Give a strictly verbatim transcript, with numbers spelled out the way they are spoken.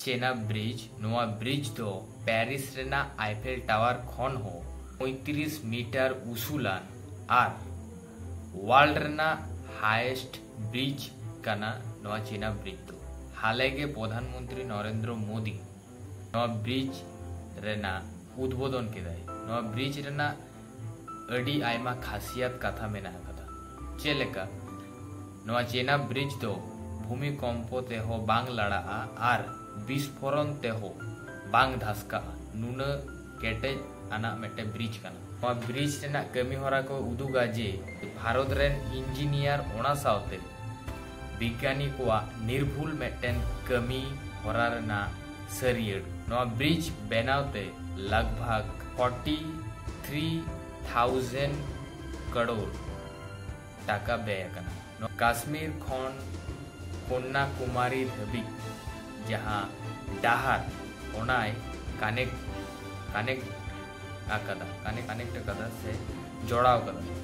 Chenab bridge. ᱱᱚᱣᱟ bridge ᱫᱚ Paris ᱨᱮᱱᱟᱜ ᱟᱭᱯᱷᱮᱞ ᱴᱟᱣᱟᱨ ᱠᱷᱚᱱ ᱦᱚᱸ ᱯᱚᱸᱭᱛᱨᱤᱥ ᱢᱤᱴᱟᱨ ᱩᱥᱩᱞᱟᱱ ᱟᱨ ᱣᱟᱨᱞᱰ ᱨᱮᱱᱟᱜ ᱦᱟᱭᱮᱥᱴ ᱵᱨᱤᱡᱽ ᱠᱟᱱᱟ ᱱᱚᱣᱟ ᱪᱮᱱᱟᱵ ᱵᱨᱤᱡᱽ ᱫᱚ᱾ ᱦᱟᱞᱮ ᱜᱮ ᱯᱨᱚᱫᱷᱟᱱ ᱢᱚᱱᱛᱨᱤ ᱱᱚᱨᱮᱱᱫᱨᱚ ᱢᱳᱫᱤ ᱱᱚᱣᱟ ᱵᱨᱤᱡᱽ ᱨᱮᱱᱟᱜ ᱩᱫᱵᱳᱫᱚᱱ ᱠᱮᱫᱟᱭ᱾ ᱱᱚᱣᱟ ᱵᱨᱤᱡᱽ ᱨᱮᱱᱟᱜ ᱟᱹᱰᱤ ᱟᱭᱢᱟ ᱠᱷᱟᱥᱤᱭᱟᱛ ᱠᱟᱛᱷᱟ ᱢᱮᱱᱟᱜ ᱟᱠᱟᱫᱟ᱾ ᱪᱮᱫ ᱞᱮᱠᱟ? ᱱᱚᱣᱟ ᱪᱮᱱᱟᱵ ᱵᱨᱤᱡᱽ ᱫᱚ ᱵᱷᱩᱢᱤᱠᱚᱢᱯᱚ ᱛᱮᱦᱚᱸ ᱵᱟᱝ ᱞᱟᱲᱟᱜᱼᱟ ᱟᱨ ᱵᱤᱥᱯᱷᱳᱨᱚᱱ ᱛᱮᱦᱚᱸ ᱵᱟᱝ ᱫᱷᱟᱥᱠᱟᱜᱼᱟ᱾ ᱱᱩᱱᱟᱹᱜ ᱠᱮᱴᱮᱡ ᱟᱱᱟᱜ ᱢᱤᱫᱴᱮᱱ ᱵᱨᱤᱡᱽ ᱠᱟᱱᱟ᱾ ᱱᱚᱣᱟ ᱵᱨᱤᱡᱽ ᱨᱮᱱᱟᱜ ᱠᱟᱹᱢᱤ ᱦᱚᱨᱟ ᱠᱚ ᱩᱫᱩᱜᱟ ᱡᱮ ᱵᱷᱟᱨᱚᱛ ᱨᱮᱱ ᱤᱧᱡᱤᱱᱤᱭᱟᱨ, ᱚᱱᱟ ᱥᱟᱶᱛᱮ ᱵᱤᱜᱽᱜᱟᱱᱤ ᱠᱚᱣᱟᱜ ᱱᱤᱨᱵᱷᱩᱞ ᱢᱤᱫᱴᱮᱱ ᱠᱟᱹᱢᱤ ᱦᱚᱨᱟ ᱨᱮᱱᱟᱜ ᱥᱟᱹᱨᱭᱟᱹᱲ᱾ ᱱᱚᱣᱟ ᱵᱨᱤᱡᱽ ᱵᱮᱱᱟᱣ ᱛᱮ ᱞᱟᱜᱽ ᱵᱷᱟᱜᱽ ᱯᱷᱚᱨᱴᱤ ᱛᱷᱨᱤ ᱛᱷᱟᱣᱡᱮᱱᱰ ᱠᱟᱨᱳᱲ ᱴᱟᱠᱟ ᱵᱮᱭ ᱟᱠᱟᱱᱟ᱾ ᱱᱚᱣᱟ ᱠᱟᱥᱢᱤᱨ ᱠᱷᱚᱱ ᱠᱚᱱᱱᱟᱠᱩᱢᱟᱨᱤ ᱫᱷᱟᱹᱵᱤᱡ ᱡᱟᱦᱟᱸ ᱰᱟᱦᱟᱨ, ᱚᱱᱟᱭ ᱠᱟᱱᱮᱠᱴ ᱠᱟᱱᱮᱠᱴ ᱟᱠᱟᱫᱟ ᱠᱟᱱᱮᱠᱴ ᱠᱟᱱᱮᱠᱴ ᱟᱠᱟᱫᱟ ᱥᱮ ᱡᱚᱲᱟᱣ ᱟᱠᱟᱫᱟ᱾